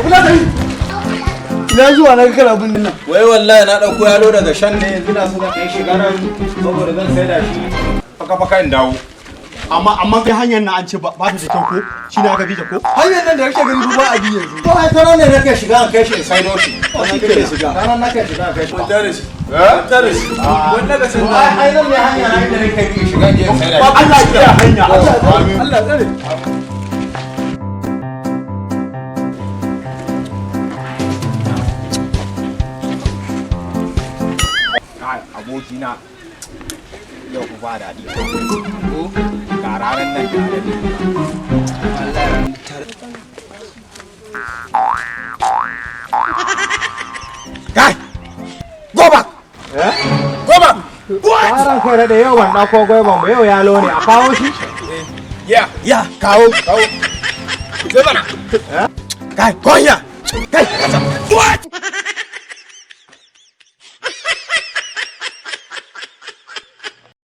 Bafulatani. Ina zuwa na kana bin nan? Wai wallahi na ɗauko yalo daga shan ne, yanzu na so zan kai shi garan saboda zan saida shi faka faka in dawo. Amma kai, hanyar nan an ce ba ta da kyau ko? Shi ne aka bi ta ko? Hanyar nan da kake gani ba a bi yanzu. To ai tana ne nake shiga in kai shi in saido shi. Shi kake shiga. Tana nake shiga in kai shi. Kwanta da shi. Eh? Kwanta da shi. Wannan ka san. Ai nan ne hanya na inda nake bi shiga in je in saida shi. Allah ya hanya. Amin. Allah tsare. Kai, abokina, yau ku ba daɗi ko ga ranar nan tare da ni. Kai, go back, go back. Yaran kai da yau ban ɗauko gwaiban ba, yau yalo ne a kawo shi. Yeah, kawo, kawo. Zai bana. Kai, go here. Kai, kasa.